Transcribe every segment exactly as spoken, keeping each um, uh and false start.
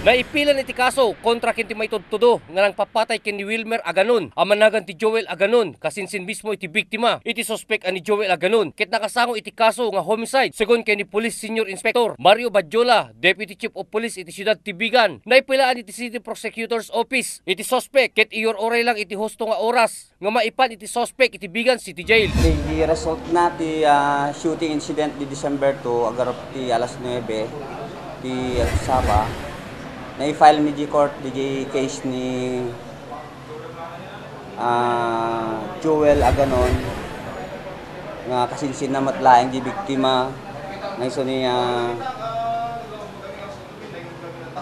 Naipilan iti kaso kontra ken ti maitudtudo nga nangpapatay ken ni Wilmer Aganon a managan ti Joel Aganon, kasinsin mismo iti biktima. Iti suspek a ni Joel Aganon ket nakasango iti kaso nga homicide, segun ken ni Police Senior Inspector Mario Badjola, Deputy Chief of Police iti siudad ti Vigan. Naipilaan iti City Prosecutor's Office iti suspek ket iur-uray lang iti husto nga oras nga maipan iti suspek iti Vigan City Jail. Ti result na ti, ah, shooting incident di December two, agarup ti alas nuebe ti agsaba, na-file ni di court di case ni, ah, Joel Aganon, nga kasinsinna met laeng di biktima, nga isu ni, ah,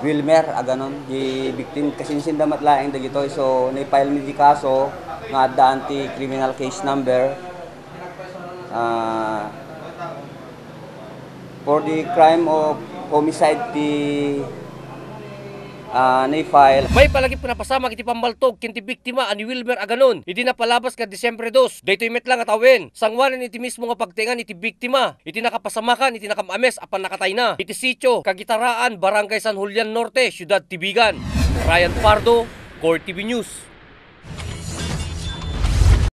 Wilmer Aganon, di victim, kasinsinda met laeng dagitoy. So, na-file mi di kaso nga addaan ti criminal case number, ah, for the crime of homicide ti, ah, na-file. Maipapan nga napasamak iti pammaltog ken ti biktima a ni Wilmer Aganon idi napalabas nga Disyembre dos. Daytoy met la nga tawen, sanguanan iti mismo nga pagtaengan iti biktima iti nakapasamakan iti nakam-ames a pannakatayna iti sitio Kagitaraan, Barangay San Julian Norte, Siudad ti Vigan. Ryan Pardo, Core T V News.